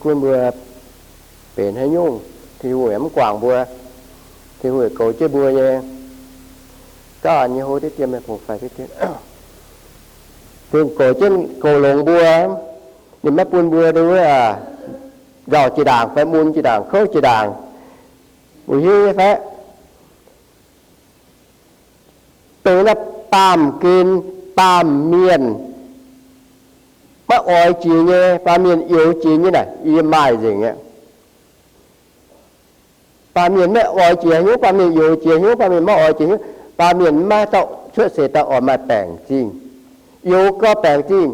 Bun mbuo benx haaix nyungc, Tin-Hungh yaac mv guangc mbuo. Tin-Hungh yaac goux jienv mbuo nyei gauh nyei hlo diqv dien, maiv bungx faix diqv dien. Tin-Hungh goux jienv, goux longx mbuo. Ninh maiv bun mbuo nduov nzauh jiex ndaangc fai mun jiex ndaangc, kouv jiex ndaangc. Mbuo hiuv nyei fai? Dongh naaiv baamh gen, baamh mienh maiv oix jiex nyei, baamh mienh youx jiex nyei naaic, yie maaih nzengc aqv. Baamh mienh maiv oix jiex hnyouv, baamh mienh youx jiex hnyouv, baamh mienh maiv oix jiex hnyouv, baamh mienh maiv dauh cuotv seix daaih oix maaih baengc zingh. Youx gauh baengc zingh,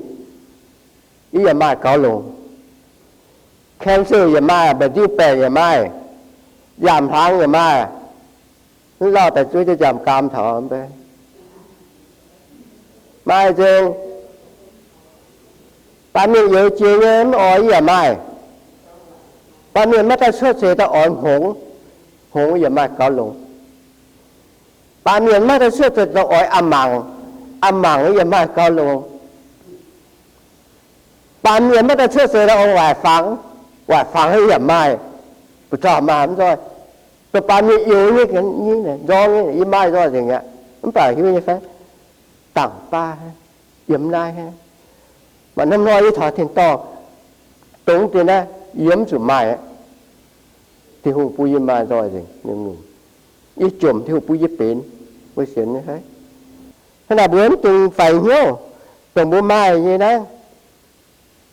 yie yaac maaih gaux longx. Cancer yaac maaih, mba'nziu baengc yaac maaih, yaac hnaangx yaac maaih. Mv lauh daaih zuov jienv nziaamv-gaam taux mv bei. Maaih nzengc. Baamh mienh youx jiex nyei mv oix yie yaac maaih. Baamh mienh maiv dauh cuotv seix daaih oix hngongx, hngongx yaac maaih gaux longx. Baamh mienh maiv dauh cuotv seix daaih oix a'mangc, a'mangc yaac maaih gaux longx. Baamh mienh maiv dauh cuotv seix daaih oix waaic fangx, waaic fangx yaac maaih, buoz-zaux maaih mv nzoih. Dongh baamh mienh youx nyei, nzorng nyei, yie maaih nzoih nzengc aqv. Mv baac hiuv nyei fai? Dangh baav yiem naaiv. Maaih norm hnoi yie taux tin-dorngh dongh deix naaiv, yie mv zuqc maaih aqv. Tin-Hungh bun yie maaih nzoih nzengc. Yie jomc Tin-Hungh bun yie benx, mbuo sienx nyei fai? Hnangv naaic mbuo mv dungx faix hnyouv, dongh mbuo maaih nyei naaiv.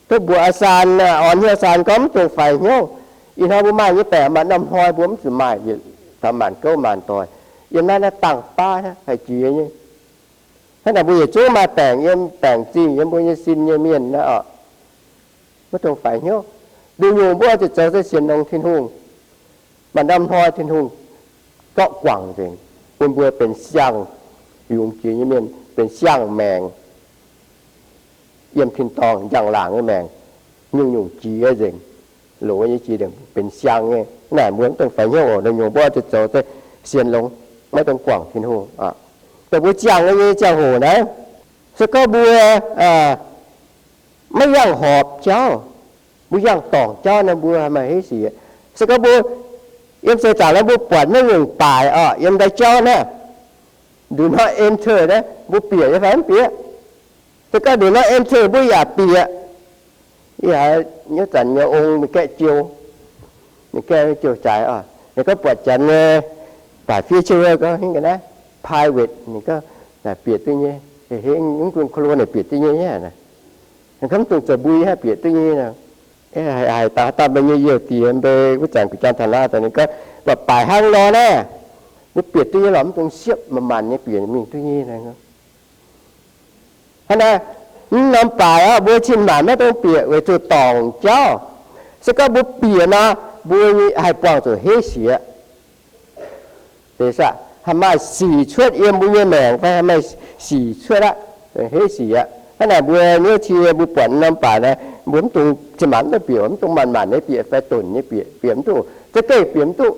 Duqv mbuoqc saan, orn hnyouv saan gorngv mv dungx faix hnyouv. Ih hnoi mbuo maaih nyei baengc maaih norm hnoi mbuo mv zuqc maaih yietc taux maanc gouv maanc doic. Yiem naaiv naaiv dangh baav haih jiex nyei. Hnangv naaic mbuo yietc zungv maaih baengc yiem, baengc zingh yiem mbuo nyei sin nyei mienh naaiv oc. Maiv dungx faix hnyouv. Nduqc nyungc mbuo oix zuqc zoux se sienx longx Tin-Hungh. Maaih norm hnoi Tin-Hungh zorqv guangc nzengc, bun mbuo benx siang-yungz jiex nyei mienh, benx siang-maengc. Yiem tin-dorngh njang-laangc nyei maengc, nyungc-nyungc jiex nzengc, loz nyei jiex nzengc, benx siang nyei. Naaic mbuo mv dungx faix hnyouv oc. Nduqc nyungc mbuo oix zuqc zoux se sienx longx, maiv dungx guangc Tin-Hungh. Dongh mbuo ziangh nyei ziangh hoc naaiv, se gorngv mbuo maiv yangh horpc jauv, mbuo yangh dorngc jauv naaiv mbuo maaih heiv sic. Se gorngv mbuo yiem seix zaangc naaiv mbuo buatc naaiv nyungc baaix oc, yiem naaiv jauv naaiv, do not enter naaiv, mbuo bieqc nyei fai mv bieqc? Se gorngv do not enter mbuo yaac bieqc. Yie haiz nyei zanc nyei ong mingh gaeqv jiou, ninh gaeqv jiou jaaix oc, ninh gorngv buatc janx nyei baaix fiev jiou gorngv hingv ga'naaiv private, ninh gorngv naaic bieqc duqv nyei, hengx mv gunv kolo naaic bieqc duqv nyei nyei. Ninh gorngv mv dungx zoux mbui hnangv bieqc duqv nyei. Haiz dangh haaix dauh mbuo nyei youh diex mbuo wuov zanc guh jaan taux naaiv daaih ninh gorngv, mv baac baaix hnangv nor naaiv, mbuo bieqc duqv nyei lorqc, mv dungx siepv, manc-manc nyei bieqc mingh duqv nyei. Hnangv naaiv, mv norm baaix aqv, mbuo cin-maanc maiv dungx bieqc weic zuqc dorngc jauv. Se gorngv mbuo bieqc nor, mbuo haih buangh zuqc heiv siec. Haih maaih sic cuotv yiem mbuo nyei maengc fai haih maaih sic cuotv aqv, heiv sic aqv. Hnangv naaic mbuo nyei cie mbuo buatc norm baaix naaiv, mbuo mv dungx cin-maanc mv dungx bieqc, mv dungx manc-manc nyei bieqc fai donc nyei bieqc, bieqc mv duqv, za'gengh bieqc mv duqv.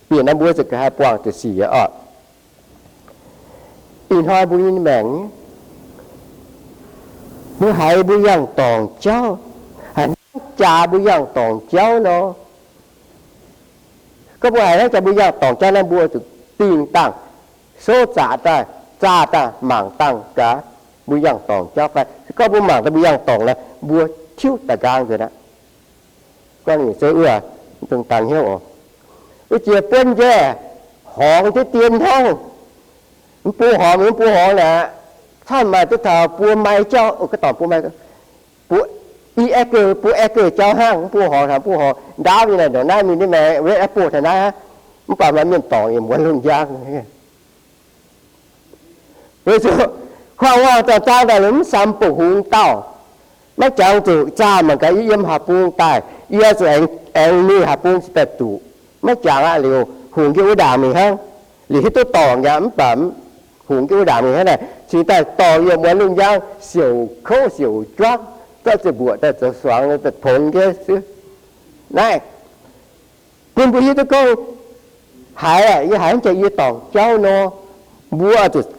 Bieqc nor mbuo za'gengh haih buangh zuqc sic aqv. Ih hnoi mbuo nyei maengc, mbuo haiz mbuo yangh dorngc jauv, haiz hnangv jaax mbuo yangh dorngc jauv nor. Gorngv mbuo haiz hnangv jaax mbuo yangh dorngc jauv naaiv, mbuo zuqc dingh dangh, souv zaqc daaih, zaah daaih, mangc dangh gaax mbuo yangh dorngc jauv fai. Gorngv mbuo mangc daaih mbuo yangh dorngc naaiv, mbuo tiuv daaih nqaang nzengc aqv. Gorngv ninh se wuov, dongh dangh hnyouv oc. Wuov jiex buonv njiec, horngz diqv dien hnangv. Mv bung horngz, mv bung horngz naaic, camv maaih duqv taux buo mai jauv, ga'dorngx buo mai, buo, i acre, buo acre jauv hnangv, mv bung horngz taux mv bung horngz. Ndaauv nyei naaic ndongc naaiv mingh nyei maengx, red apple taux naaiv aqv. Mv baac maaih mienh dorngc yiem wuov lungh njang. Weic zuqc huaang-huaang zaang-zaang daaih liuz mv samx buoqc hungx dauh. Maiv jangx zuqc zaah mangc gaax yie yiem haaix bung daaih, yie zuqc aengx, aengx mingh haaix bung cingx daaih zuqc. Maiv jangx aqv, liuz hungx jienv wuov ndaangc mingh hnangv. Liuz hiuv duqv dorngc yaac mv baac hungx jienv wuov ndaangc mingh hnangv naaic, cingx daaih dorh yiem wuov lungh njang siouc kouv siouc juangv, zorqv ziepc mbuoqc daaih zoux suangx daaih tongx jienv siv. Naaiv bun mbuo hiuv duqv gorngv, haiz, yie haiz hnangv jaax yie dorngc jauv nor, mbuo oix zuqc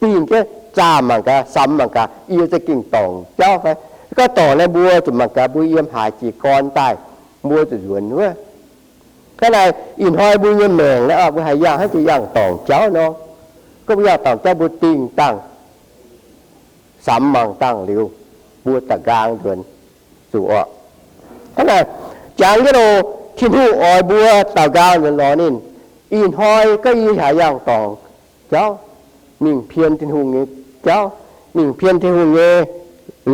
dingh jienv zaah mangc gaax, samx mangc gaax, yie za'gengh dorngc jauv fai. Gorngv dorngc naaiv mbuo zuqc mangc gaax mbuo yiem haaix jiez gorn daaih, mbuo zuqc nzuonx wuov. Hnangv naaic ih hnoi mbuo nyei maengc naaiv, mbuo haaix yangh hnangv jiex yangh dorngc jauv nor, gorngv mbuo yangh dorngc jauv mbuo dingh dangh samx mangc dangh liuz, mbuo daux nqaang nzuonx zuqc orqc. Hnangv naaic, jangx jienv loh, Tin-Hungh oix mbuo daux nqaang nzuonx lorz ninh. Ih hnoi gorngv yie haaix yangh dorngc jauv, mingh pien Tin-Hungh nyei jauv, mingh pien Tin-Hungh nyei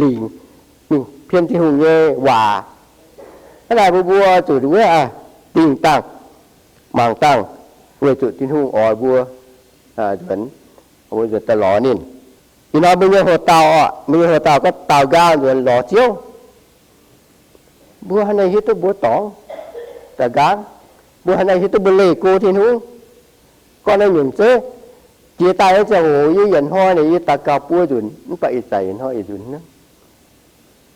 lingc, mingh pien Tin-Hungh nyei waac. Hnangv naaic mbuo, mbuo zuqc wuov dingh dangh, mangc dangh, weic zuqc Tin-Hungh oix mbuo nzuonx, mbuo nzuonx daaih lorz ninh. Ih hnoi mbuo nyei houx-dauh orqc, mbuo nyei houx-dauh gorngv daux nqaang nzuonx lorz Ziouv. Mbuo hnangv naaiv hiuv duqv mbuo dorngx daux nqaang, mbuo hnangv naaiv hiuv duqv mbuo leih go Tin-Hungh. Gorngv naaiv nyungc zeiv, jiex daaih nyei ziangh hoc yie yietc hnoi naaic yie daux gaux buo nzunc, mv baac ih zanc yietc hnoi yietc nzunc hnangv.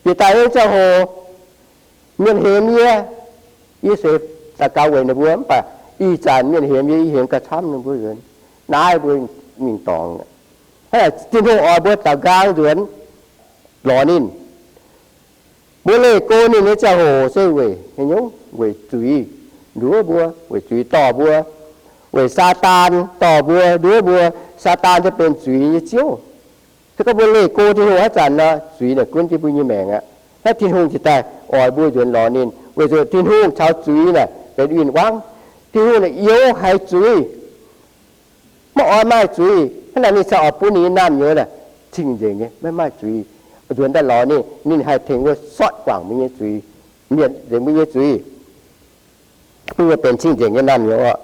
Jiex daaih nyei ziangh hoc mienh hemx yie, yie se daux gaux weic ninh mbuo, mv baac ih zanc mienh hemx yie, yie hemx gauh camv ninh mbuo nzuonx. Naaiv mbuo mingh dorngx. Hnangv naaic Tin-Hungh oix mbuo daux nqaang nzuonx lorz ninh. Mbuo leih go ninh nyei ziangh hoc se weic haaix nyungc? Weic zuiz nduov mbuo, weic zuiz dorh mbuo, weic Saadaan dorh mbuo, nduov mbuo. Saadaan se benx zuiz nyei ziouv. Se gorngv mbuo leih go Tin-Hungh haaix zanc nor, zuiz naaic gunv jienv mbuo nyei maengc aqv. Naaiv Tin-Hungh ziouc daaih oix mbuo nzuonx lorz ninh, weic zuqc Tin-Hungh caux zuiz naaic benx win-wangv. Tin-Hungh naaic youx haiz zuiz, maiv oix maaih zuiz. Hnangv naaic ninh cingx oix bun ninh nyei naamh nyouz naaic cing-nzengc nyei, maiv maaih zuiz, nzuonx daaih lorz ninh. Ninh haih tengx mbuo sortv guangc mbuo nyei zuiz, mietc nzengc mbuo nyei zuiz, bun mbuo benx cing-nzengc nyei naamh nyouz orqc.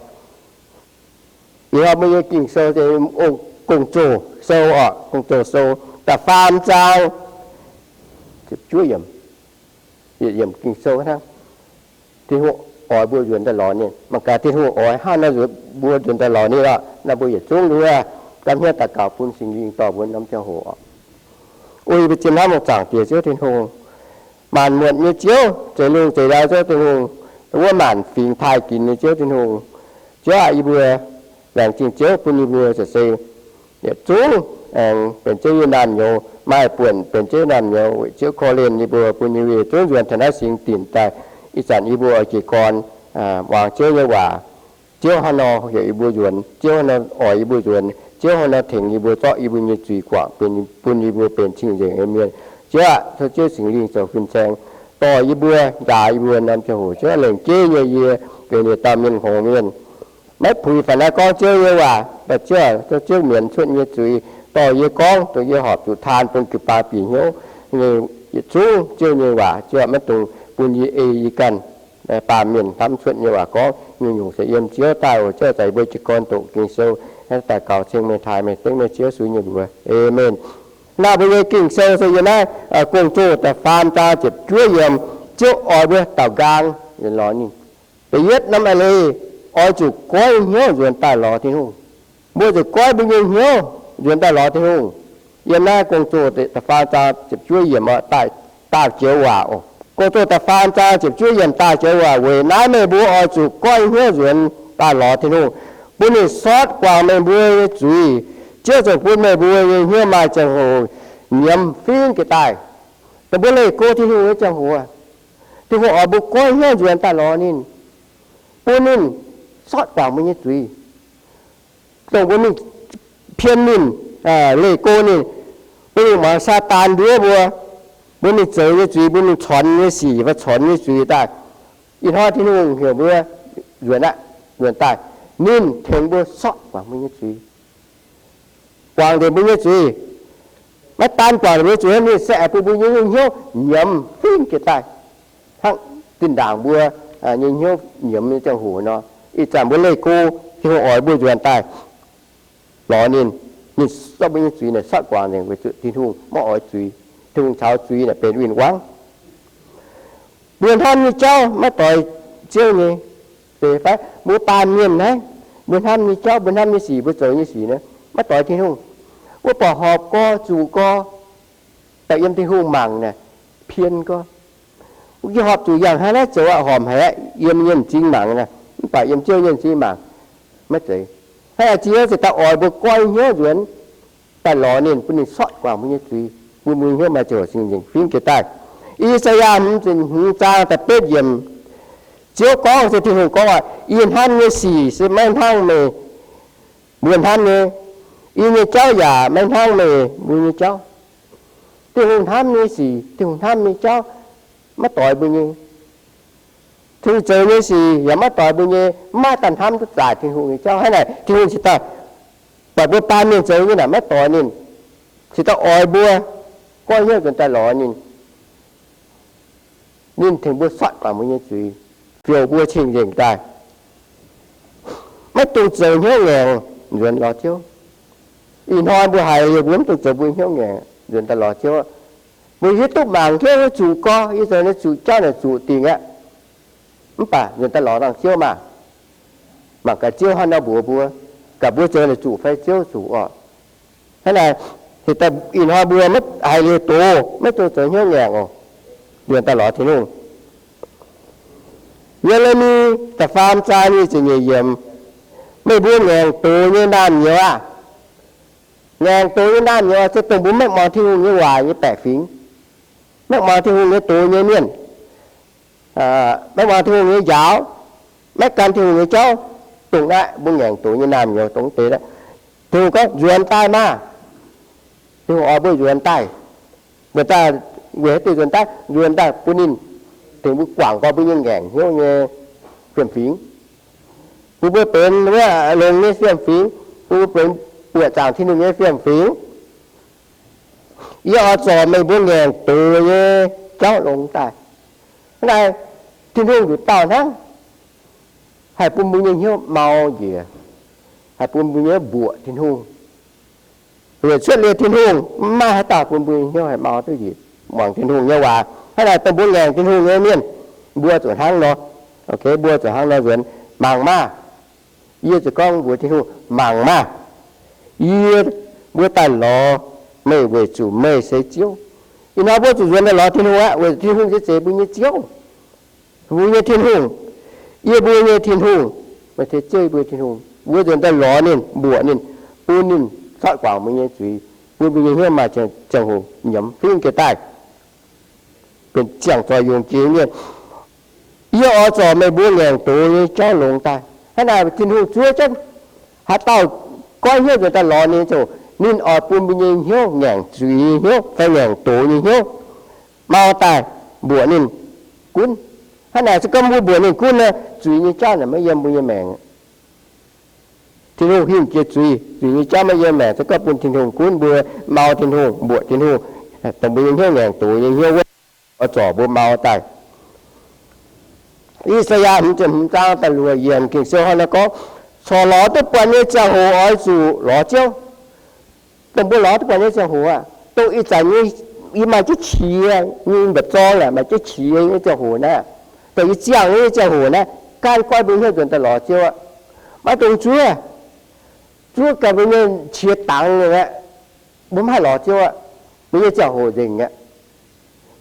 Ih hnoi mbuo nyei Ging-Sou se Gong-Zoh Sou orqc, Gong-Zoh Sou da'faam zaang ziepc juov yiemc. Yietc yiemc Ging-Sou hnangv. Tin-Hungh oix mbuo nzuonx daaih lorz ninh. Mangc gaax Tin-Hungh oix hnangv nor mbuo nzuonx daaih lorz ninh orqc. Naaiv mbuo yietc zungv wuov gapv hnyouv daux gaux bun Singx Lingh dorh mbuo norm ziangh hoc orqc. O yie mbuo zien hnamv nyei Zaangc Diex Ziouv Tin-Hungh, maanc muotc nyei Ziouv, zeix lungh zeix ndau Ziouv Tin-Hungh, wuov maanc fingx taaih ginx nyei Ziouv Tin-Hungh. Ziouv aah, yie mbuo laengz zingh Ziouv bun yie mbuo se se yietc zungv aengx benx Ziouv nyei naamh nyouz, maaih buonc benx Ziouv nyei naamh nyouz weic Ziouv korv-lienh yie mbuo, bun yie mbuo yietc zungv nzuonx taux naaiv singx dinc daaih. Ih zanc yie mbuo oix jiez gorn muangx Ziouv nyei waac. Ziouv hnangv nor heuc yie mbuo nzuonx, Ziouv hnangv nor oix yie mbuo nzuonx, Ziouv hnangv nor tengx yie mbuo zorqv yie mbuo nyei zuiz guangc bun yie mbuo benx cing-nzengc nyei mienh. Ziouv aah, tov Ziouv Singx Lingh zoux fin-saeng dorh yie mbuo, nzaaux yie mbuo norm ziangh hoc. Ziouv aah, lengc jeiv nyei yie benx yietc dauh mienh hngongx mienh, maiv puix faaux naaiv gorngv Ziouv nyei waac, mv baac Ziouv aah, tov Ziouv mienz cuotv yie nyei zuiz, dorh yie gorngv dongh yie horpc zuqc taan bun jiu-baang bieqc hnyouv nyei. Yietc zungv Ziouv nyei waac, Ziouv aah, maiv dungx bun yie ei yie ganh baamh mienh hnamv cuotv nyei waac gorngv. Nyungc-nyungc se yiem Ziouv daaih oc. Ziouv aah, zanc yie mbuo jiez gorn doqc Ging-Sou, daux gaux ceng meih, taaih meih, dengv meih, Ziouv Yesu nyei mbuox. Aamen. Naaiv mbuo nyei Ging-Sou se yiem naaiv Gong-Zoh da'faam zaang ziepc juov yiemc. Ziouv oix mbuo daux nqaang nzuonx lorz ninh. Da'yietv norm a'leiz, oix zuqc goiv hnyouv nzuonx daaih lorz Tin-Hungh. Mbuo zuqc goiv mbuo nyei hnyouv nzuonx daaih lorz Tin-Hungh. Yiem naaiv Gong-Zoh da'faam zaang ziepc juov yiemc, daauh joux waac oc. Gong-Zoh da'faam zaang ziepc juov yiemc, daauh joux waac. Weic naaiv meih mbuo oix zuqc goiv hnyouv nzuonx daaih lorz Tin-Hungh, bun ninh sortv guangc meih mbuo nyei zuiz. Ziouv ziouc bun meih mbuo nyei hnyouv maaih ziangh hoc nyiemz fingx geh daaih. Dongh mbuo leih go Tin-Hungh nyei ziangh hoc, Tin-Hungh oix mbuo goiv hnyouv nzuonx daaih lorz ninh, bun ninh sortv guangc mbuo nyei zuiz. Dongh mbuo mingh pien ninh, leih go ninh, mbuo mingh muangx Saadaan nduov mbuo, mbuo mingh zoux nyei zuiz, mbuo mingh cornx nyei sic fai cornx nyei zuiz daaih. Ih hnoi Tin-Hungh heuc mbuo nzuonx aqv, nzuonx daaih. Ninh tengx mbuo sortv guangc mbuo nyei zuiz, guangc nzengc mbuo nyei zuiz. Maiv daan guangc nzengc mbuo zuiz, ninh se aengx bun mbuo nyei hnyouv nyiemz fingx geh daaih, hnangv zinh ndaangc mbuo nyei hnyouv nyiemz nyei ziangh hoc nor. Ih zanc mbuo leih go, Tin-Hungh oix mbuo nzuonx daaih lorz ninh, ninh sortv mbuo nyei zuiz naaic sortv guangc nzengc, weic zuqc Tin-Hungh maiv oix zuiz. Tin-Hungh caux zuiz naaic benx win-wangv. Mbuo hnamv nyei jauv maiv doix Ziouv nyei. Se fai mbuo baamh mienh naaiv, mbuo hnamv nyei jauv, mbuo hnamv nyei sic, mbuo zoux nyei sic naaiv maiv doix Tin-Hungh. Mbuo buatc horpc gorx zuqc gorx, daaih yiem Tin-Hungh mangc naaic, pien gorx. Mbuo gengh horpc zuqc yangh hnangv naaiv zoux aqv, horpc haic aqv, yiem nyei m'zing mangc naaic, mv baac yiem Ziouv nyei m'zing mangc maiv zeiz. Hnangv naaic Ziouv se daaih oix mbuo goiv hnyouv nzuonx daaih lorz ninh, bun ninh sortv guangc mbuo nyei zuiz. Bun mbuo nyei hnyouv maaih ziangh hoc cing-nzengc fingx jiex daaih. I^saa^yaa hmz ziepc hmz zaang da'betv yiemc, Ziouv gorngv se Tin-Hungh gorngv, Ih hnamv nyei sic se maiv hnangv meih mbuo hnamv nyei. Yie nyei jauv yaac maiv hnangv meih mbuo nyei jauv. Tin-Hungh hnamv nyei sic, Tin-Hungh hnamv nyei jauv maiv doix mbuo nyei. Tin-Hungh zoux nyei sic yaac maiv doix mbuo nyei. Maiv maaih daaih hnamv duqv zaaic Tin-Hungh nyei jauv. Hnangv naaic Tin-Hungh cingx daaih buatc mbuo baamh mienh zoux nyei naaic maiv doix ninh, cingx daaih oix mbuo goiv hnyouv nzuonx daaih lorz ninh. Ninh tengx mbuo sortv guangc mbuo nyei zuiz, fioux mbuo cing-nzengc daaih. Maiv dungx zoux hnyouv ngaengc nzuonx lorz Ziouv. Ih hnoi mbuo haiz liuz mbuo maiv dungx zoux mbuo hnyouv ngaengc nzuonx daaih lorz Ziouv. Mbuo hiuv duqv mangc Ziouv zuqc gorx, yie zoux naaiv zuqc jauv naaic zuqc dingc aqv. Mv baac nzuonx daaih lorz dangh Ziouv maah! Mangc gaax Ziouv hnangv nor mbuox mbuo, gaax mbuo zoux naaic zuqc fai Ziouv zuqc orqc. Hnangv naaic, ih hnoi mbuo maiv haiz liuz doz, maiv dungx zoux hnyouv ngaengc oc. Nzuonx daaih lorz Tin-Hungh. Ye^le^mi da'faam zaang nyic ziepc nyeic yiemc, meih mbuo ngaengc doz nyei naamh nyouz aah! Ngaengc doz nyei naamh nyouz se dongh mbuo maiv muangx Tin-Hungh nyei waac nyei baeqc fingx, maiv muangx Tin-Hungh nyei doz nyei mienh, maiv muangx Tin-Hungh nyei njaaux, maiv gan Tin-Hungh nyei jauv. Dongh naaiv mbuo ngaengc doz nyei naamh nyouz dongh deix. Tin-Hungh gorngv, nzuonx daaih maah! Tin-Hungh oix mbuo nzuonx daaih. Nzuonx daaih weic haaix diuc nzuonx daaih? Nzuonx daaih bun ninh tengx mbuo guangc gorx mbuo nyei ngaengc hnyouv nyei fiem-fingx, bun mbuo benx wuov longx nyei fiem-fingx, bun mbuo benx buoqc zaangc Tin-Hungh nyei fiem-fingx. Yie oix zorc meih mbuo ngaengc doz nyei jauv longx daaih. Hnangv naaic, Tin-Hungh nduqc dauh hnangv haih bun mbuo nyei hnyouv mau njiec, haih bun mbuo nyei mbuoqc Tin-Hungh. Weic cuotv liuz Tin-Hungh, maiv maaih haaix dauh bun mbuo nyei hnyouv haih mau duqv njiec muangx Tin-Hungh nyei waac. Hnangv naaic, dongh mbuo ngaengc Tin-Hungh nyei mienh, mbuo zuqc hnangv nor. Mbuo zuqc hnangv nor nzuonx. Mangc maah! Yie zuqc gorngv mbuox Tin-Hungh, mangc maah! Yie, mbuo daaih lorz meih weic zuqc meih se Ziouv. Ih hnoi mbuo zuqc nzuonx daaih lorz Tin-Hungh aqv, weic zuqc Tin-Hungh se zeiz mbuo nyei Ziouv, mbuo nyei Tin-Hungh, yie mbuo nyei Tin-Hungh, meih se zeiv mbuo Tin-Hungh. Mbuo nzuonx daaih lorz ninh, mbuoqc ninh, bun ninh sortv guangc mbuo nyei zuiz, bun mbuo nyei hnyouv maaih ziangh hoc nyiemz fingx jiex daaih, benx ziangh zoih yungz jiex mienh. Yie oix zorc meih mbuo ngaengc doz nyei jauv longx daaih. Hnangv naaic, Tin-Hungh zuov jienv haaix dauh goiv hnyouv nzuonx daaih lorz ninh ziouc, ninh oix bun mbuo nyei hnyouv ngaengc zuiz nyei hnyouv fai ngaengc doz nyei hnyouv mau daaih mbuoqc ninh gunv. Hnangv naaic se gorngv mbuo mbuoqc ninh gunv nor, zuiz nyei jauv naaic maiv yiem mbuo nyei maengc. Tin-Hungh hingh jiex zuiz, zuiz nyei jauv maiv yiem maengc. Se gorngv bun Tin-Hungh gunv mbuo, mau Tin-Hungh, mbuoqc Tin-Hungh, dongh mbuo nyei hnyouv ngaengc doz nyei hnyouv wuov, oix zorc mbuo mau daaih. I^saa^yaa hmz ziepc hmz zaang da'luoqc yiemc Ging-Sou hnangv naaiv gorngv, corc lorz duqv buatc nyei ziangh hoc oix zuqc lorz Ziouv. Dongh mbuo lorz duqv buatc nyei ziangh hoc aqv, dongh ih zanc nyei yie maaih jienv qiex nyei mba'zorng aeqv, maaih jienv qiex nyei ziangh hoc naaiv, dongh yie ziangh nyei ziangh hoc naaiv, gan goiv mbuo hnyouv nzuonx daaih lorz Ziouv aqv. Maiv dungx zuov, zuov gaax mbuo nyei qiex dangx nyei aqv. Mbuo maiv haih lorz Ziouv aqv. Mbuo nyei ziangh hoc nzengc aqv.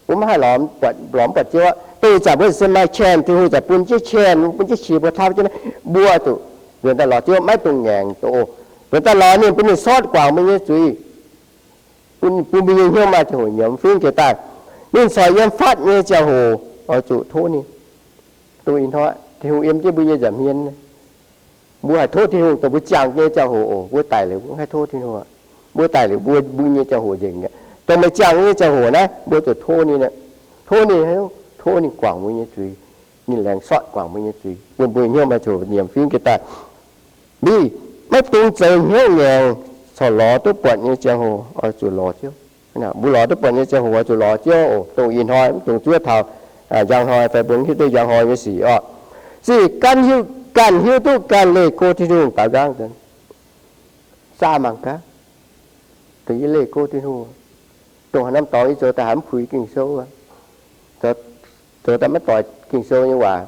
Mbuo maiv haih lorz, lorz mv buatc Ziouv aqv. Dongh ih zanc mbuo se maaih แชมป์, Tin-Hungh zaqc bun jienv แชมป์, bun jienv qiex mbuo taux jienv, mbuo zuqc nzuonx daaih lorz Ziouv, maiv dungx ngaengc doz. Nzuonx daaih lorz ninh, bun ninh sortv guangc mbuo nyei zuiz, bun, bun mbuo nyei hnyouv maaih ziangh hoc nyiemz fingx jiex daaih. Ninh corc yiem fatv nyei ziangh hoc oix zuqc tov ninh. Dongh ih hnoi Tin-Hungh yiem jienv mbuo nyei nza'hmien. Mbuo haih tov Tin-Hungh dongh mbuo ziangh nyei ziangh hoc oc. Mbuo daic liuz mbuo mv haih tov Tin-Hungh aqv. Mbuo daic liuz mbuo, mbuo nyei ziangh hoc nzengc aqv. Dongh meih ziangh nyei ziangh hoc naaiv mbuo zuqc tov ninh aqv. Tov ninh, tov ninh guangc mbuo nyei zuiz. Ninh laengz sortv guangc mbuo nyei zuiz, bun mbuo hnyouv maaih ziangh hoc nyiemz fingx jiex daaih. Mv, maiv dungx zoux hnyouv ngaengc, corc lorz duqv buatc nyei ziangh hoc oix zuqc lorz Ziouv. Mbuo lorz duqv buatc nyei ziangh hoc oix zuqc lorz Ziouv oc. Dongh ih hnoi mv dungx zuov taux njang hnoi fai mbuo mv hiuv duqv njang hnoi nyei sic orqc. Se ganh hiuv, ganh hiuv duqv ganh leih go Tin-Hungh daux nqaang nzuonx. Saa mangc gaax, dongh yie leih go Tin-Hungh, dongh haaix norm dorngx yie zoux daaih haiz mv puix Ging-Sou, zoux daaih maiv doix Ging-Sou nyei waac.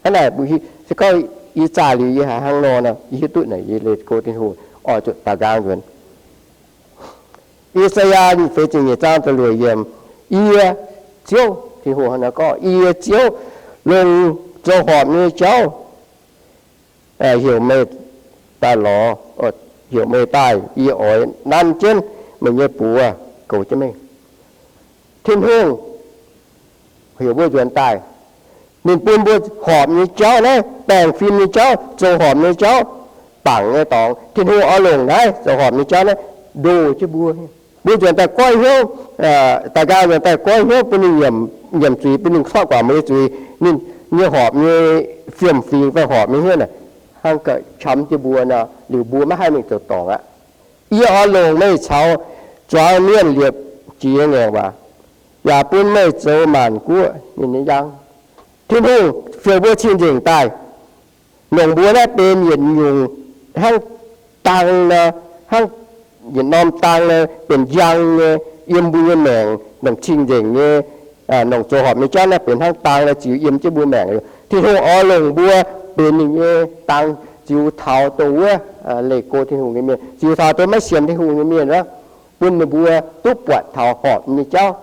Hnangv naaic, se gorngv yie zaah liuz yie haiz hnangv nor nor, yie hiuv duqv naaic yie leih go Tin-Hungh oix zuqc daux nqaang nzuonx. I^saa^yaa feix ziepc nyeic zaang da'luoqc yiemc, Yie, Ziouv, Tin-Hungh hnangv naaiv gorngv, Yie, Ziouv, longc zoux horpc nyei jauv heuc meih daaih lorz, heuc meih daaih, yie oix nanv jienv meih nyei buoz goux jienv meih. Tin-Hungh heuc mbuo nzuonx daaih, ninh bun mbuo horpc nyei jauv naaiv, baengh fim nyei jauv, zoux horpc nyei jauv, bangc nyei dorngx. Tin-Hungh oix longc naaiv zoux horpc nyei jauv naaiv ndoh jienv mbuo. Mbuo nzuonx daaih goiv hnyouv, daaih nqaang nzuonx daaih goiv hnyouv bun ninh nyiemc, nyiemc zuiz, bun ninh sortv guangc mbuo nyei zuiz. Ninh nyei horpc nyei fiem-fingx fai horpc nyei hnyouv naaic, hnangv gauh qamv jienv mbuo nor, liuz mbuo maiv haih mingh zoux dorngc aqv. Yie oix longc meih caux zuangx mienh liepc jiex ngaengc waac, yaac bun meih zoux maanc guoqv mienh nyei njang. Tin-Hungh fiou mbuo cing-nzengc daaih, longc mbuo naaiv benx yietc nyungc hnangv dang nor, hnangv yietc norm dang nor, benx njang nyei, yiem mbuo nyei maengc, longc cing-nzengc nyei, longc zoux horpc nyei jauv naaiv benx hnangv dang nor, ziux yiem jienv mbuo maengc. Tin-Hungh oix longc mbuo benx ninh nyei dang, ziux taux dongh wuov leih go Tin-Hungh nyei mienh, ziux taux dongh maiv sienx Tin-Hungh nyei mienh aqv, bun ninh mbuo duqv buatc taux horpc nyei jauv,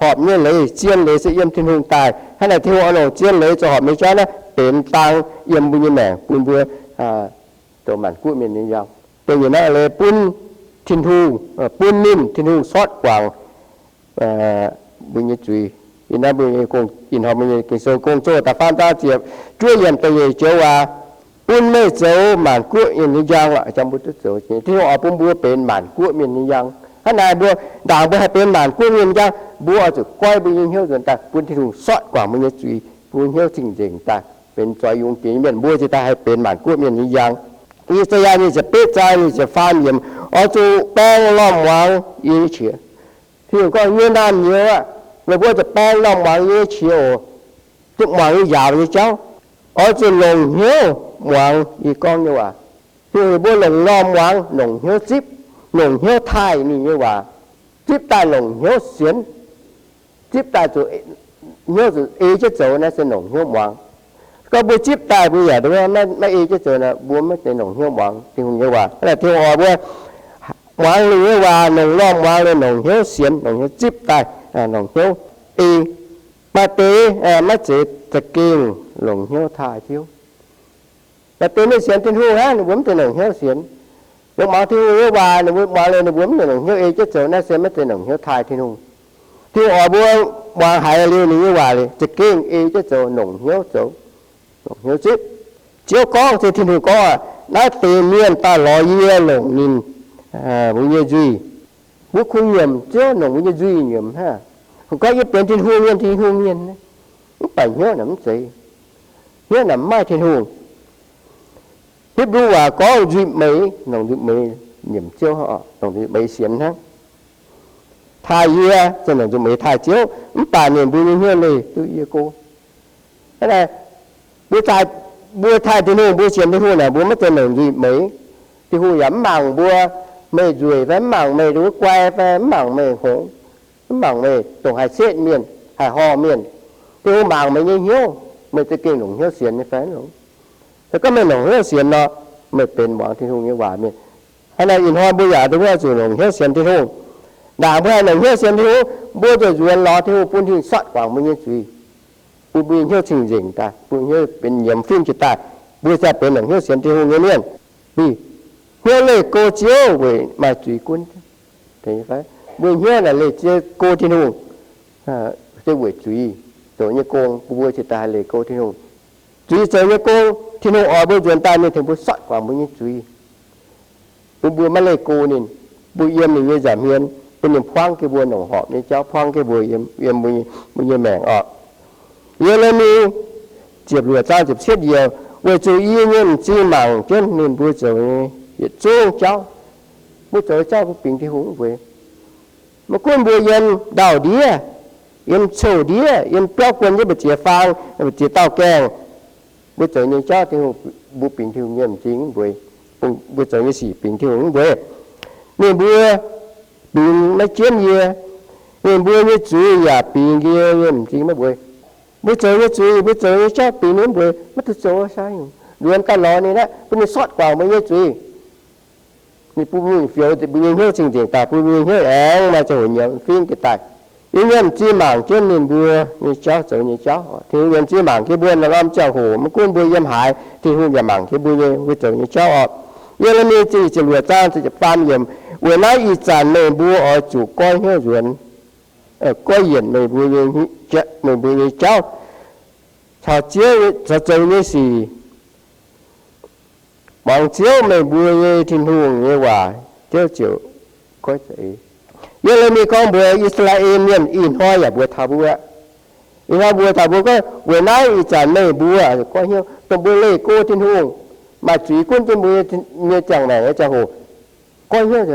horpc nyei leiz, zien leiz se yiem Tin-Hungh daaih. Hnangv naaic Tin-Hungh oix longc zien leiz zoux horpc nyei jauv naaiv benx dang yiem mbuo nyei maengc, bun mbuo zoux maanc guoqv mienh nyei njang. Dongh yietc naaiv leiz bun Tin-Hungh, bun ninh, Tin-Hungh sortv guangc mbuo nyei zuiz. Ih naaiv mbuo nyei gong, ih hnoi mbuo nyei Ging-Sou Gong-Zoh da'faam zaang ziepc juov yiemc da'nyeic joux waac, bun meih zoux maanc guoqv mienh nyei njang. Jangx mbuo duqv zoux, Tin-Hungh oix bun mbuo benx maanc guoqv mienh nyei njang. Hnangv naaic mbuo ndaangc mbuo haih benx maanc guoqv mienh njang, mbuo oix zuqc goiv mbuo nyei hnyouv nzuonx daaih bun Tin-Hungh sortv guangc mbuo nyei zuiz, bun hnyouv cing-nzengc daaih, benx zoux yungz jiex nyei mienh, mbuo ziouc daaih haih benx maanc guoqv mienh nyei njang. I^saa^yaa nyic ziepc betv zaang nyic ziepc faam yiemc, oix zuqc baeng lorh muangx yie nyei qiex. Tin-Hungh gorngv, nyei naamh nyouz aah, meih mbuo zuqc baeng lorh muangx yie nyei qiex oc. Zuqc muangx yie njaaux nyei jauv. Oix zuqc longc hnyouv muangx yie gorngv nyei waac. Tin-Hungh mbuo longc lorh muangx, longc hnyouv zipv, longc hnyouv taaih ninh nyei waac. Zipv daaih longc hnyouv sienx. Zipv daaih zuqc hnyouv zuqc ei jienv zoux naaiv se longc hnyouv muangx. Gorngv mbuo zipv daaih mbuo yaac maiv ei jienv zoux nor, mbuo maiv zeiz longc hnyouv muangx Tin-Hungh nyei waac. Hnangv naaic Tin-Hungh oix mbuo muangx ninh nyei waac, longc lorh muangx liuz longc hnyouv sienx, longc hnyouv zipv daaih, longc hnyouv ei. Maaih deix maiv zeiz za'gengh longc hnyouv taaih Tin-Hungh. Maaih deix mienh sienx Tin-Hungh hnangv, ninh mbuo maiv zeiz longc hnyouv sienx. Ninh muangx Tin-Hungh nyei waac, ninh mbuo muangx liuz ninh mbuo maiv longc hnyouv ei jienv zoux, naaiv se maiv zeiz longc hnyouv taaih Tin-Hungh. Tin-Hungh oix mbuo muangx haiz liuz ninh nyei waac liuz za'gengh ei jienv zoux, longc hnyouv zoux, longc hnyouv zipv. Ziouv gorngv, se Tin-Hungh gorngv aqv, naaiv deix mienh daaih lorz yie longc ninh mbuo nyei nzuih. Mbuo kungx nyiemc Ziouv, longc mbuo nyei nzuih nyiemc hnangv. Kungx gorngv yie benx Tin-Hungh mienh, Tin-Hungh mienh, mv baac hnyouv naaic mv zeiz. Hnyouv naaic mv maaih Tin-Hungh. Hipv^lu waac gorngv nzuih meix, longc nzuih meix nyiemc Ziouv, longc nzuih meix sienx hnangv. Taaih yie, se longc nzuih meix taaih Ziouv, mv baac ninh mbuo nyei hnyouv leih duqv yie go. Hnangv naaic, mbuo taaih, mbuo taaih Tin-Hungh, mbuo sienx Tin-Hungh naaic, mbuo maiv zeiz longc nzuih meix. Tin-Hungh yaac mv mangc mbuo, meih nzueic fai mv mangc meih nduov guai fai mv mangc meih hngongx, mv mangc meih dongh haih setv mienh, haih horh mienh. Tin-Hungh mangc meih nyei hnyouv, meih za'gengh longc hnyouv sienx nyei fai mv longc. Se gorngv meih longc hnyouv sienx nor, meih benx muangx Tin-Hungh nyei waac mienh. Hnangv naaic ih hnoi mbuo yaac duqv oix zuqc longc hnyouv sienx Tin-Hungh. Ndaangc mbuo haih longc hnyouv sienx Tin-Hungh, mbuo ziouc nzuonx lorz Tin-Hungh bun Tin-Hungh sortv guangc mbuo nyei zuiz, bun mbuo nyei hnyouv cing-nzengc daaih, bun hnyouv benx nyiemz fim jiex daaih, mbuo ziouc benx longc hnyouv sienx Tin-Hungh nyei mienh. Mv, hnyouv leih go Ziouv weic maaih zuiz gunv. Mbuo hnyouv naaic leih Ziouv go Tin-Hungh, se weic zuiz zoux nyei gong, bun mbuo jiex daaih haih leih go Tin-Hungh. Zuiz zoux nyei gong, Tin-Hungh oix mbuo nzuonx daaih ninh tengx mbuo sortv guangc mbuo nyei zuiz, bun mbuo maiv leih go ninh, bun yiem ninh nyei nza'hmien, bun ninh buangv jienv mbuo longc horpc nyei jauv, buangv jienv mbuo yiem, yiem mbuo nyei, mbuo nyei maengc orqc. Ye^le^mi ziepc luoqc zaang ziepc cietv yiemc, weic zuqc yie nyei m'zing mangc jienv ninh mbuo zoux nyei yietc zungv jauv. Mbuo zoux jauv mbuo bingx Tin-Hungh mv mbueiz. Maiv gunv mbuo yiem ndau-ndiev, yiem coux-ndiev, yiem biauv guon, yiem mbu'ziex faang, mbu'ziex dauh gaengh, mbuo zoux nyei jauv Tin-Hungh, mbuo bingx Tin-Hungh nyei m'zing mv mbueiz. Mbuo zoux nyei sic bingx Tin-Hungh mv mbueiz. Ninh mbuo bingx maiv jienv yie. Ninh mbuo nyei zuiz yaac bingx yie nyei m'zing maiv mbueiz. Mbuo zoux nyei zuiz, mbuo zoux nyei jauv bingx ninh mv mbueiz, maiv duqv zoux sai. Nzuonx daaih lorz ninh aqv, bun ninh sortv guangc mbuo nyei zuiz. Ninh bun mbuo fiou mbuo nyei hnyouv cing-nzengc daaih, bun mbuo nyei hnyouv aengx maaih ziangh hoc nyiemz fingv jienv daaih. Yie nyei m'zing mangc jienv ninh mbuo nyei jauv zoux nyei jauv. Tin-Hungh nyei m'zing mangc jienv mbuo norm-norm ziangh hoc, maiv gunv mbuo yiem haaix, Tin-Hungh yaac mangc jienv mbuo nyei, mbuo zoux nyei jauv orqc. Ye^le^mi ziepc luoqc zaang ziepc faam yiemc, weic naaiv ih zanc meih mbuo oix zuqc goiv hnyouv nzuonx. goiv yienc meih mbuo nyei, meih mbuo nyei jauv caux Ziouv, caux zoux nyei sic. Muangx Ziouv meih mbuo nyei Tin-Hungh nyei waac, Ziouv ziouc goiv za'eix. Ye^le^mi gorngv mbuox I^saa^laa^en Mienh, ih hnoi yaac mbuox taux mbuo. Ih hnoi mbuox taux mbuo gorngv, weic naaiv ih zanc meih mbuo goiv hnyouv, dongh mbuo leih go Tin-Hungh, maaih zuiz gunv jienv mbuo nyei ziangh maengc nyei ziangh hoc, goiv hnyouv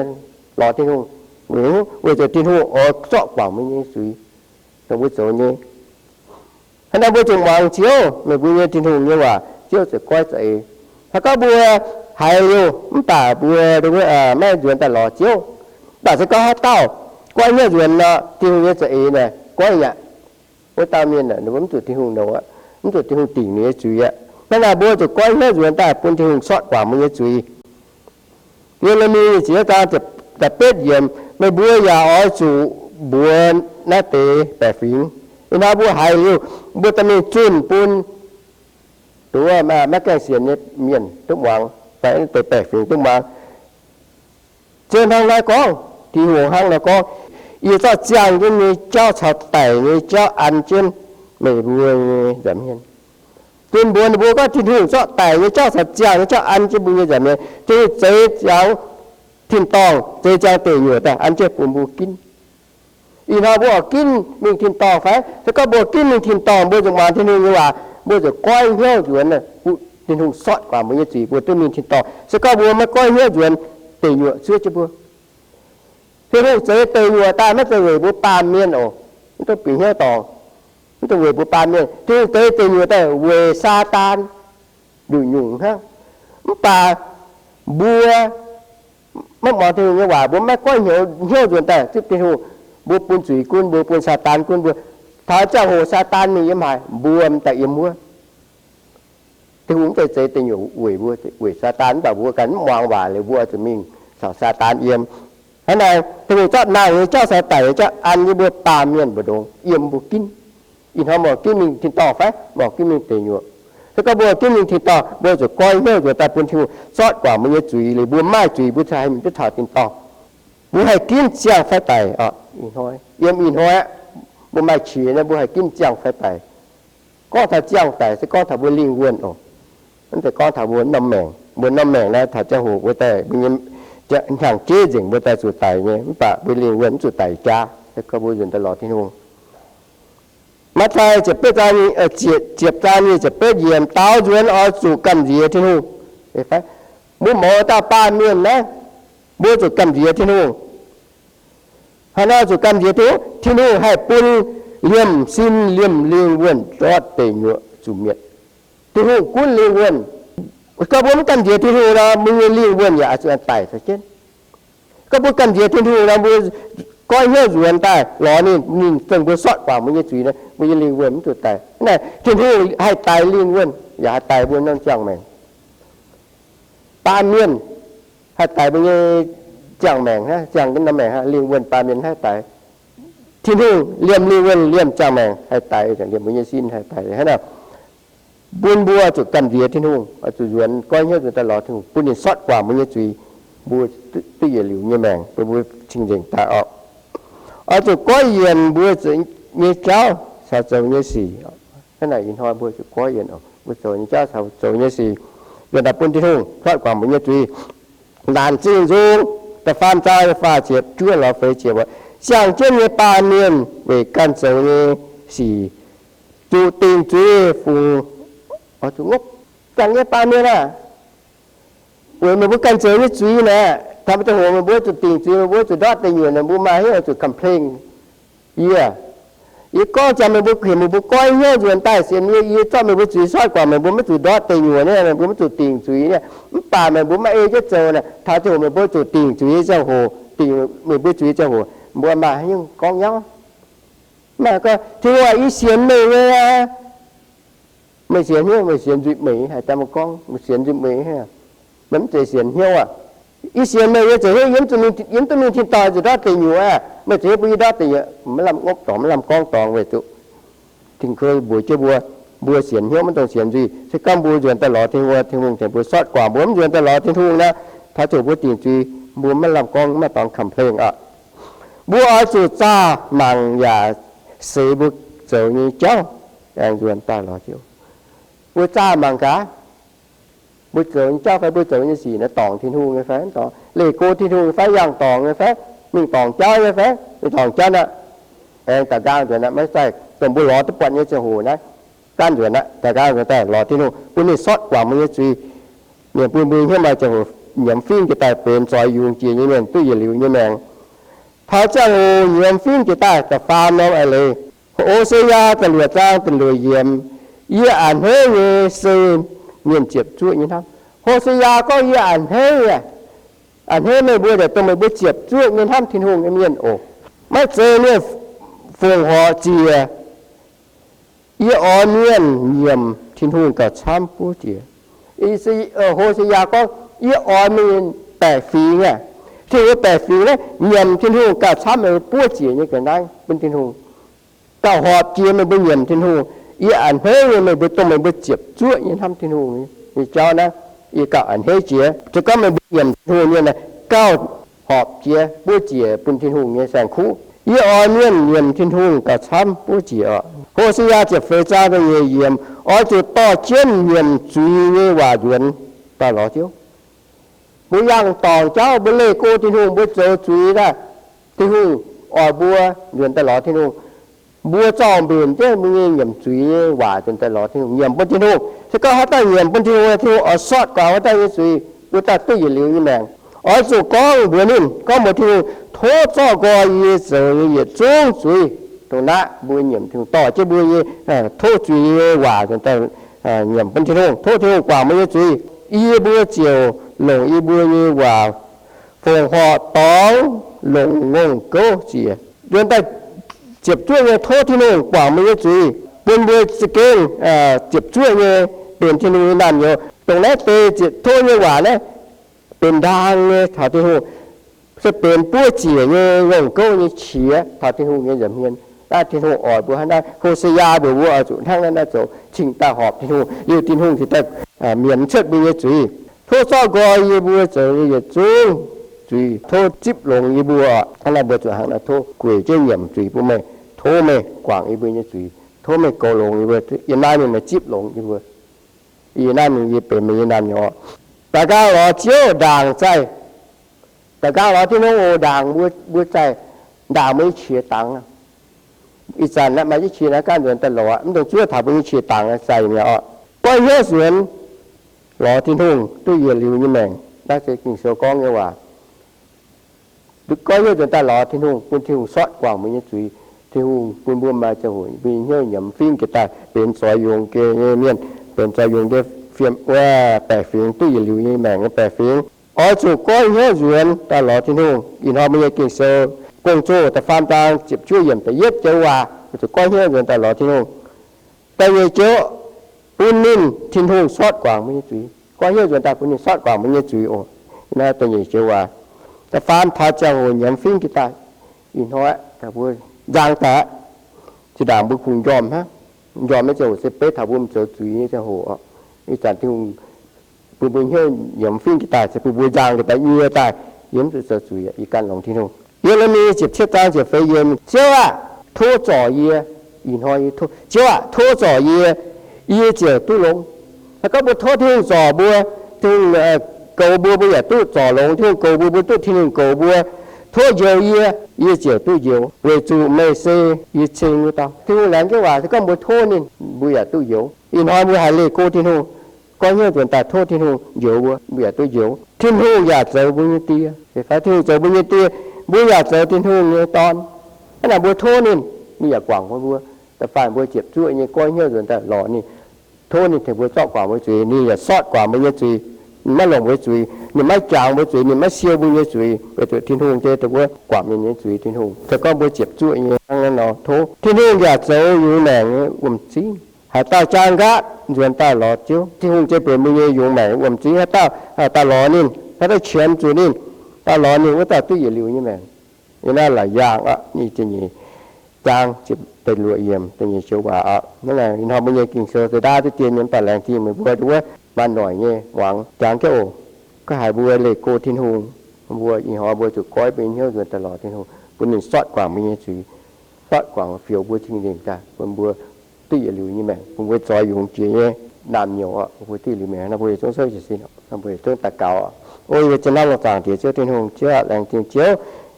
lorz Tin-Hungh, weic zuqc Tin-Hungh oix zorqv guangc mbuo nyei zuiz, dongh mbuo zoux nyei. Hnangv naaiv mbuo zuqc muangx Ziouv, meih mbuo nyei Tin-Hungh nyei waac, Ziouv ziouc goiv za'eix. Se gorngv mbuo haiz liuz mv baac mbuo maiv nzuonx daaih lorz Ziouv, mv baac se gorngv haaix dauh goiv hnyouv nzuonx nor, Tin-Hungh nyei za'eix naaic goiv aqv. Wuov dauh mienh mv zuqc Tin-Hungh longx, mv zuqc Tin-Hungh dingc ninh nyei zuiz aqv. Hnangv naaic mbuo zuqc goiv hnyouv nzuonx daaih bun Tin-Hungh sortv guangc mbuo nyei zuiz. Ye^le^mi ziepc yietv zaang da'betv yiemc, meih mbuo yaac oix zuqc mbuox naaiv deix baeqc fingx. Ih hnoi mbuo haiz liuz, mbuo dorh mingh zunh bun duqv maiv gaengh sienx nyei mienh duqv muangx, fai naaiv deix baeqc fingx duqv muangx. Ziouv hnangv naaiv gorngv, Tin-Hungh hnangv naaiv gorngv, Yie zorqv ziangh jienv nyei jauv caux daic nyei jauv an jienv meih mbuo nyei nza'hmien. Zunh mbuox ninh mbuo gorngv Tin-Hungh zorqv daic nyei jauv caux ziangh nyei jauv an jienv mbuo nyei nza'hmien. Tin-Hungh zeix ziangx tin-dorngh, zeix ziangx deic nyuoqc daaih an jienv bun mbuo ginv. Ih hnoi mbuo oix ginv mingh tin-dorngh fai? Se gorngv mbuo ginv mingh tin-dorngh, mbuo zuqc muangx Tin-Hungh nyei waac, mbuo zuqc goiv hnyouv nzuonx, bun Tin-Hungh sortv guangc mbuo nyei zuiz, bun duqv mingh tin-dorngh. Se gorngv mbuo maiv goiv hnyouv nzuonx, deic nyuoqc zuov jienv mbuo. Tin-Hungh zeix deic nyuoqc daaih maiv zeiz weic mbuo baamh mienh oc, mv duqv bieqc hnyouv dorngc, mv duqv weic mbuo baamh mienh. Tin-Hungh zeix deic nyuoqc daaih weic Saadaan nyungc-nyungc hnangv. Mv baac mbuo maiv muangx Tin-Hungh nyei waac, mbuo maiv goiv hnyouv, hnyouv nzuonx daaih zipv Tin-Hungh, mbuo bun zuiz gunv mbuo, bun Saadaan gunv mbuo. Taux ziangh hoc Saadaan mingh yiem haaix, mbuo m'daaih yiem wuov. Tin-Hungh mv zeiz zeix deic nyuoqc weic mbuo, weic Saadaan, mv baac mbuo ganh mv muangx waac liuz, mbuo zuqc mingh caux Saadaan yiem. Hnangv naaic, Tin-Hungh zorqv nangh nyei jauv caux daic nyei jauv an jienv mbuo baamh mienh mbu'ndongx yiem mbuo ginv. Ih hnoi mbuo ginv mingh tin-dorngh fai mbuo ginv mingh deic nyuoqc? Se gorngv mbuo ginv mingh tin-dorngh, mbuo zuqc goiv hnyouv nzuonx daaih bun Tin-Hungh sortv guangc mbuo nyei zuiz liuz, mbuo maaih zuiz mbuo cingx haih mingh duqv taux tin-dorngh. Mbuo haih ginv ziangh fai daic oc. Ih hnoi, yiem ih hnoi aqv, mbuo maaih qiex naaiv, mbuo haih ginv ziangh fai daic. Gorngv taux ziangh daic se gorngv taux mbuo lingh wuonh oc. Mv zeiz gorngv taux mbuo norm maengc. Mbuo norm maengc naaiv taux ziangh hoc mbuo daaih, mbuo nyei hnyangx-jeiv nzengc mbuo daaih zuqc daic nyei, mv baac mbuo lingh wuonh mv zuqc daic jaax, se gorngv mbuo nzuonx daaih lorz Tin-Hungh. Matv^taai ziepc betv zaang, ziepc zaang nyic ziepc betv yiemc, daaux nzuonx oix zuqc gamh nziex Tin-Hungh. Mbuo mouz dauh baamh mienh naaiv, mbuo zuqc gamh nziex Tin-Hungh. Haaix nor zuqc gamh nziex Tin-Hungh? Tin-Hungh haih bun liemh sin liemh lingh wuonh ndortv deic nyuoqc zuqc mietc. Tin-Hungh gunv lingh wuonh. Gorngv mbuo mv gamh nziex Tin-Hungh nor, mbuo nyei lingh wuonh yaac zuqc daic taux jienv. Gorngv mbuo gamh nziex Tin-Hungh nor, mbuo goiv hnyouv nzuonx daaih lorz ninh, ninh zengc mbuo sortv guangc mbuo nyei zuiz nor, mbuo nyei lingh wuonh mv zuqc daic. Naaiv Tin-Hungh haih daix lingh wuonh yaac haih daix mbuo norm ziangh maengc. Baamh mienh haih daix mbuo nyei ziangh maengc, ziangh norm maengc, lingh wuonh baamh mienh haih daix. Tin-Hungh liemh lingh wuonh liemh ziangh maengc haih daix, liemh mbuo nyei sin haih daix hnangv naaic. Bun mbuo zuqc gamh nziex Tin-Hungh, zuqc nzuonx goiv hnyouv nzuonx daaih lorz Tin-Hungh bun ninh sortv guangc mbuo nyei zuiz, mbuo duqv yietc liuz nyei maengc, bun mbuo cing-nzengc daaih oc. Oix zuqc goiv yienc mbuo zoux nyei jauv caux zoux nyei sic. Hnangv naaic ih hnoi mbuo zuqc goiv yienc oc, mbuo zoux nyei jauv caux zoux nyei sic, nzuonx daaih bun Tin-Hungh sortv guangc mbuo nyei zuiz. Laanc Zingh Nzung da'faam zaang faah ziepc juov lorz feix ziepc, siang-jienv nyei baamh mienh weic ganh zoux nyei sic zuqc dingc zuiz fungx, zuqc ngopv. Siang nyei baamh mienh aah! Weic meih mbuo ganh zoux nyei zuiz naaic, taux ziangh hoc meih mbuo zuqc dingc zuiz, meih mbuo zuqc ndortv deic nyuoqc, meih mbuo maaih hnyouv zuqc complain. Yie, yie gorngv jangx meih mbuo, heuc meih mbuo goiv hnyouv nzuonx daaih sienx yie, yie zorqv meih mbuo zuiz sortv guangc, meih mbuo maiv zuqc ndortv deic nyuoqc niaa, meih mbuo maiv zuqc dingc zuiz niaa. Mv baac meih mbuo maiv ei jienv zoux naaic, taux ziangh hoc meih mbuo zuqc dingc zuiz ziangh hoc, dingc meih mbuo zuiz ziangh hoc, mbuo maaih hnyouv gorngv nyauv. Maaih gorngv, Tin-Hungh aah, yie sienx meih nyei aqv. Meih sienx hnyouv, meih sienx nzuih meix, haaix dauh maiv gorngv meih sienx nzuih meix, meih mv zeiz sienx hnyouv aqv. Yie sienx meih nyei, zeiz hnyouv yie mv duqv mingh tin-dorngh, zuqc ndortv deic nyuoqc aqv. Meih zeiz hnyouv bun yie ndortv deic nyuoqc, maiv lamh ngopv dorngx, maiv lamh gorngv dorngx weic zuqc Tin-Hungh mbuox jienv mbuo, mbuo sienx hnyouv maiv dungx sienx nzuih. Se gorngv mbuo nzuonx daaih lorz Tin-Hungh, Tin-Hungh tengx mbuo sortv guangc. Mbuo mv nzuonx daaih lorz Tin-Hungh naaic, taux ziangh hoc mbuo dingc zuiz, mbuo maiv lamh gorngv, maiv dorngx complain aqv. Mbuo oix zuqc zaah mangc yaac seix mbuo zoux nyei jauv aengx nzuonx daaih lorz Ziouv. Mbuo zaah mangc gaax, mbuo zoux nyei jauv fai mbuo zoux nyei sic naaiv dorngc Tin-Hungh nyei fai mv dorngc, leih go Tin-Hungh nyei fai, yangh dorngc nyei fai, mingh dorngc jauv nyei fai, mingh dorngc jauv naaiv. Aengx daux nqaang nzuonx naaiv maiv zeiz dongh mbuo lorz duqv buatc nyei ziangh hoc naaiv. Gaanv nzuonx aqv, daux nqaang nzuonx daaih lorz Tin-Hungh bun ninh sortv guangc mbuo nyei zuiz, mienh bun mbuo hnyouv maaih ziangh hoc nyiemz fingx jiex daaih benx zoix yungz jiex nyei mienh duqv yietc liuz nyei maengc. Taux ziangh hoc nyiemz fingx jiex daaih da'faam norm a'leiz, Ho^se^yaa da'luoqc zaang da'luoqc yiemc, Yie a'hneiv nyei se mienh ziepc zuoqv nyei hnamv. Ho^se^yaa gorngv yie a'hneiv, a'hneiv meih mbuo daaih dongh meih mbuo ziepc zuoqv nyei hnamv Tin-Hungh nyei mienh oc. Maiv zeiz mienh fongc horc ziec. Yie oix mienh nyiemc Tin-Hungh gauh camv buov jiex. Ho^se^yaa gorngv, yie oix mienh baeqc fingx aqv. Tin-Hungh baeqc fingx naaiv nyiemc Tin-Hungh gauh camv meih mbuo buov jiex nyei ga'naaiv bun Tin-Hungh. Gauh horpc jiex meih mbuo nyiemc Tin-Hungh. Yie a'hneiv nyei meih mbuo dongh meih mbuo ziepc zuoqv nyei hnamv Tin-Hungh nyei jauv naaiv, yie gauh a'hneiv jiex. Se gorngv meih mbuo nyiemc Tin-Hungh nyei naaic, gauh horpc jiex buov jiex bun Tin-Hungh nyei saeng-kuv. Yie oix mienh nyiemc Tin-Hungh gauh camv buov jiex oc. Ho^se^yaa ziepc feix zaang da'nyeic yiemc, Oix zuqc dorh jienv nyiemc zuiz nyei waac nzuonx daaih lorz Ziouv. Mbuo yangh dorngc jauv, mbuo leih go Tin-Hungh, mbuo zoux zuiz daaih, Tin-Hungh oix mbuo nzuonx daaih lorz Tin-Hungh. Mbuo zorng mbenc jienv mbuo nyei nyiemc zuiz nyei waac nzuonx daaih lorz Tin-Hungh, nyiemc bun Tin-Hungh. Se gorngv haaix dauh nyiemc bun Tin-Hungh, Tin-Hungh oix sortv guangc wuov dauh nyei zuiz, wuov dauh duqv yietc liuz nyei maengc. Oix zuqc gorngv mbuox ninh, gorngv mbuox Tin-Hungh, Tov zorqv nqoi yie zoux nyei yietc zungv zuiz. Dongh naaiv mbuo nyiemc Tin-Hungh dorh jienv mbuo nyei, tov zuiz nyei waac nzuonx daaih nyiemc bun Tin-Hungh, tov Tin-Hungh guangc mbuo nyei zuiz. Yie mbuo ziouc longc yie mbuo nyei waac fongc horc dorngx longc ngongh gouv ziec. Nzuonx daaih ziepc zuoqv nyei tov Tin-Hungh guangc mbuo nyei zuiz, bun mbuo za'gengh ziepc zuoqv nyei benx Tin-Hungh nyei naamh nyouz. Dongh naaiv deix ziepc tov nyei waac naaiv benx ndaang nyei taux Tin-Hungh, se benx buov ziec nyei ngongh gouv nyei qiex taux Tin-Hungh nyei nza'hmien. Naaiv Tin-Hungh oix mbuo hnangv naaiv. Ho^se^yaa mbuox mbuo oix zuqc hnangv naaiv nor zoux, cingx daaih horpc Tin-Hungh, liuz Tin-Hungh cingx daaih mietc cuotv mbuo nyei zuiz. Tov zorqv nqoi yie mbuo zoux nyei yietc zungv zuiz. Tov zipv longx yie mbuo oc. Hnangv naaiv mbuo zuqc hnangv naaiv, tov gueic jienv nyiemc zuiz bun meih. Tov meih guangc yie mbuo nyei zuiz. Tov meih goux longx yie mbuo. Yiem naaiv mingh meih zipv longx yie mbuo. Yie naaiv mingh yie benx meih nyei naamh nyouz. Daux nqaang lorz Ziouv ndaangc zaih. Daux nqaang lorz Tin-Hungh oc, ndaangc mbuo, mbuo zaih, ndaangc mbuo nyei qiex dangx. Ih zanc naaiv maaih jienv qiex naaiv gaanv nzuonx daaih lorz, mv dungx zuov taux mbuo nyei qiex dangx zaih mi'aqv oc. Goiv hnyouv nzuonx lorz Tin-Hungh duqv yietc liuz nyei maengc. Naaiv se Ging-Sou gorngv nyei waac. Goiv hnyouv nzuonx daaih lorz Tin-Hungh, bun Tin-Hungh sortv guangc mbuo nyei zuiz. Tin-Hungh bun mbuo maaih ziangh hoc mbuo nyei hnyouv nyiemz fingx jiex daaih benx zoix yungz jiex nyei mienh, benx zoix yungz jiex fiem wuov baeqc fingx duqv yietc liuz nyei maengc nyei baeqc fingx. Oix zuqc goiv hnyouv nzuonx daaih lorz Tin-Hungh. Ih hnoi mbuo nyei Ging-Sou, Gong-Zoh da'faam zaang ziepc juov yiemc da'yietv joux waac, oix zuqc goiv hnyouv nzuonx daaih lorz Tin-Hungh. Da'nyeic joux, bun ninh, Tin-Hungh, sortv guangc mbuo nyei zuiz. Goiv hnyouv nzuonx daaih bun ninh sortv guangc mbuo nyei zuiz oc. Naaiv da'nyeic joux waac. Da'faam, taux ziangh hoc nyiemz fingx jiex daaih. Ih hnoi mbuo nzang daaih, zinh ndaangc mbuo kungx njormh hnangv. Njormh nyei ziangh hoc se beiv taux mbuo zoux zuiz nyei ziangh hoc oc. Ih zanc Tin-Hungh bun mbuo hnyouv nyiemz fingx jiex daaih, se bun mbuo nzang jiex daaih, nyie daaih, yie mv zuqc zoux zuiz, yie gan longx Tin-Hungh. Ye^le^mi ziepc cietv zaang ziepc feix yiemc, Ziouv aah! Tov zorc yie. Ih hnoi yie tov, Ziouv aah! Tov zorc yie, yie ziouc duqv longx. Se gorngv mbuo tov Tin-Hungh zorc mbuo, Tin-Hungh goux mbuo, mbuo yaac duqv zorc longx. Tin-Hungh goux mbuo, mbuo duqv Tin-Hungh goux mbuo. Tov njoux yie, yie ziouc duqv njoux, weic zuqc meih se yie ceng wuov dauh. Tin-Hungh laengz jienv waac se gorngv mbuo tov ninh, mbuo yaac duqv njoux. Ih hnoi mbuo haih leih go Tin-Hungh, goiv hnyouv nzuonx daaih tov Tin-Hungh njoux mbuo, mbuo yaac duqv njoux. Tin-Hungh yaac zoux mbuo nyei Die. Se fai Tin-Hungh zoux mbuo nyei Die, mbuo yaac zoux Tin-Hungh nyei dorn. Hnangv naaic mbuo tov ninh, ninh yaac guangc bun mbuo. Da'faanh mbuo ziepc zuoqv nyei goiv hnyouv nzuonx daaih lorz ninh, tov ninh tengx mbuo zorqv guangc mbuo zuiz, ninh yaac sortv guangc mbuo nyei zuiz. Ninh maiv longc mbuo zuiz, ninh maiv jangx mbuo zuiz, ninh maiv siou mbuo nyei zuiz, weic zuqc Tin-Hungh se dongh wuov guangc mienh nyei zuiz. Tin-Hungh se gorngv mbuo ziepc zuoqv nyei hnangv naaiv nor, tov Tin-Hungh yaac zoux yungz maengc nyei wuom-zingv. Haaix dauh jaang nqaatv nzuonx daaih lorz Ziouv, Tin-Hungh se benx mbuo nyei yungz maengc nyei wuom-zingv. Haaix dauh daaih lorz ninh, haaix dauh qiemx zuqc ninh, daaih lorz ninh, wuov dauh duqv yietc liuz nyei maengc. Yie naaiv la'yaangh aqv, nyic ziepc nyeic zaang, da'luoqc yiemc, da'nyeic joux waac aqv. Hnangv naaic, ih hnoi mbuo nyei Ging-Sou se ndaauv diqv dien nyei, mv baac laengz zingh meih mbuo wuov maaih noic nyei muangx jangx jienv oc. Gorngv haiz mbuo leih go Tin-Hungh, mbuo ih hnoi mbuo zuqc goiv mbuo nyei hnyouv nzuonx daaih lorz Tin-Hungh. bun ninh sortv guangc mbuo nyei zuiz, sortv guangc fioux mbuo cing-nzengc daaih, bun mbuo duqv yietc liuz nyei maengc, bun mbuo zoix yungz jiex nyei naamh nyouz oc, bun mbuo duqv yietc liuz maengc, naaiv mbuo yietc zungv souv jiez sin, naaiv mbuo yietc zungv daux gaux oc. O yie mbuo zien hnamv longx zaangc Diex Ziouv Tin-Hungh, Ziouv laengz zingh Ziouv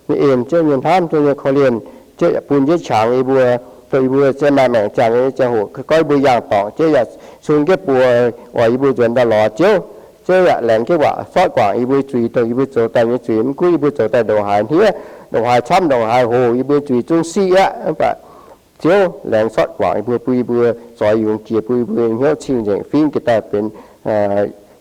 nyei en, Ziouv nyei hnamv, Ziouv nyei korv-lienh, Ziouv yaac bun njiec qangx yie mbuo, dongh yie mbuo se maaih maengc ziangh nyei ziangh hoc, goiv yie mbuo yangh dorngc, Ziouv yaac sung jienv buoz oix yie mbuo nzuonx daaih lorz Ziouv. Ziouv yaac laengz jienv waac sortv guangc yie mbuo zuiz, dongh yie mbuo zoux daaih nyei zuiz, mv gunv yie mbuo zoux daaih ndongc haaix hniev, ndongc haaix camv, ndongc haaix hoc, yie mbuo zuiz zungv siqv aqv. Mv baac Ziouv laengz sortv guangc yie mbuo, bun yie mbuo zoix yungz jiex, bun yie mbuo hnyouv cing-nzengc fingv jiex daaih benx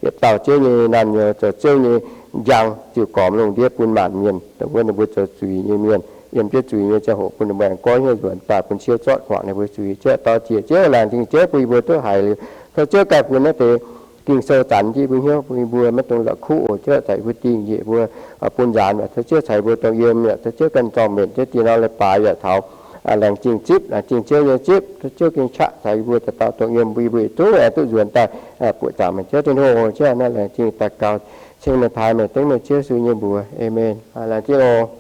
yietc dauh Ziouv nyei naamh nyouz, zoux Ziouv nyei njang ziux gormx lungh ndiev bun maanc mienh, dongh wuov ninh mbuo zoux zuiz nyei mienh, yiem jienv zuiz nyei ziangh hoc bun ninh mbuo aengx goiv hnyouv nzuonx daaih bun Ziouv zorqv guangc ninh mbuo zuiz. Ziouv dau jiex, Ziouv laengz zingh Ziouv bun yie mbuo duqv haiz liuz, tov Ziouv ganh bun naaiv deix Ging-Sou zanc jienv yie mbuo hnyouv, bun yie mbuo maiv dungx la'kuqv oc. Ziouv caux yie mbuo dingh njiec mbuo, bun nzaanx, tov Ziouv caux yie mbuo dongh yiem, tov Ziouv ganh zorng-mbenc jienv dingh nor leiz-baaix yaac taux laengz zingh zipv, laengz zingh Ziouv nyei zipv. Tov Ziouv gengh qaqv caux yie mbuo dauh dauh dongh yiem, bun yie mbuo yietc zungv aengx duqv nzuonx daaih buoqc zaangc meih Ziouv Tin-Hungh. Ziouv naaiv laengz zingh daux gaux ceng meih taaix meih dengv meih Ziouv Yesu nyei mbuox. Aamen. Laengz zingh oc.